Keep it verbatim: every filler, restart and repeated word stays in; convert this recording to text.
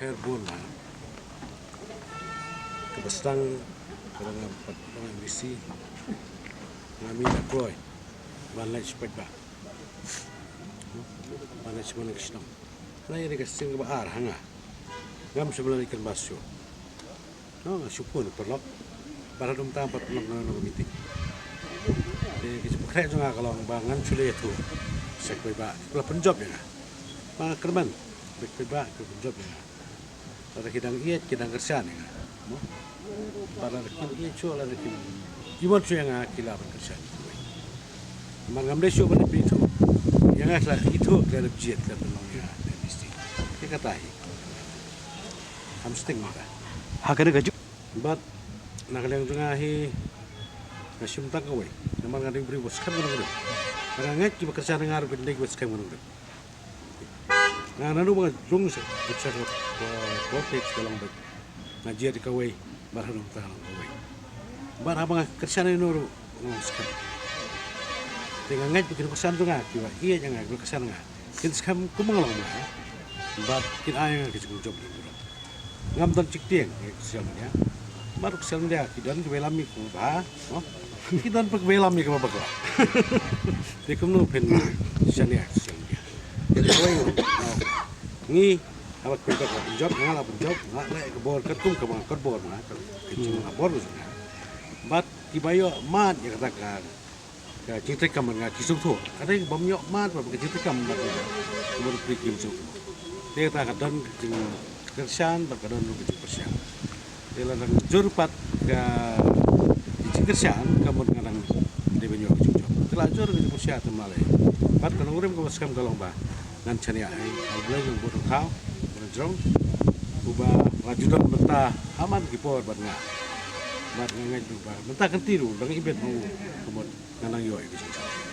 Her bun ha. Kaba sdang ka dang pat dang M D C. Nga mih na kloi ban leit sha paidbah, ban leit sha man ka shnong. Nga ïa ka sien kaba ar ha nga. Ngam shu ban leit kan bas shu. No, nga shu phone paralok. Ba la dum tang pat paralok nga na ka meeting. Te ki jingpynkhreh jong nga ka long ba ngan shu leit ïathuh sha ki paidbah, ki la pynjop ïa nga. Ba kyrmen ba ki paidbah ki la pynjop ïa nga. Lada ki dang ïeit ki dang kyrshan ïa nga. Mo? Ba lada kim ïeit shuh, lada kim ïeit shuh ïa nga, ki lah ban kyrshan. Namar ngam dei shuh ban ïathuh. Ïa nga ki la ïathuh, ki la dep jied, ki la pynlong ïa nga. Te kata hi. Hamstring mata. Ha ka dei ka ju- Bad na ka liang jong nga hi, nga shim tang kawei. Namar nga dei u briew ba skhem ka nongrim. Nga ngeit kiba kyrshan ïa nga ruh kin dei kiba skhem ka nongrim. Nga naduh ba nga jrong sha, sha, sha, politics ka long ba nga jied kawei, bad haduh mynta nga long kawei. Bad haba nga kyrshan ïano ruh nga long skhem. Te nga ngeit ba ki nongkyrshan jong nga, kiba ïeit ïa nga, kiba kyrshan ïa nga, kin skhem kumba nga long mynta. Bad kin ai ïa nga ki jingjop ki burom. Ngam don jingtieng ïa social media. Bad social media ki don kiba ïalam ïa kiba bha, no? Ki don pat kiba ïalam ïa kiba bakla. Te kumno phin shaniah social media? Te kawei ngi, haba ki paidbah ki la pynjop, nga la pynjop, nga la leh ka bor katkum kaba nga kot bor, nga ka jingmana bor ka jong nga. Bad kiba ïoh mad ïa kata ka ka jingtrei kam bad nga ki sngewthuh. Ka dei bym ïoh mad bad ka jingtrei kam bad nga, ka mut ki sngewthuh. Te kata ka don ka jingkyrshan bad ka don ruh ka jingpyrshang. Te la dang jur pat ka jingkyrshan ka mut nga dang dei ban ïoh ka jingjop. Te la jur ka jingpyrshang te ma lei. Bad ka nongrim kaba skhem ka long ba ngan shaniah ïa u Blei jong u Bah Thaw, u Bah Jrong, uba la ju don mynta ha man ki por bad nga. Bad nga ngeit ruh ba mynta ka kynti ruh dang ibit ma u, ka mut nga nang ïoh ïa ka jingshaniah.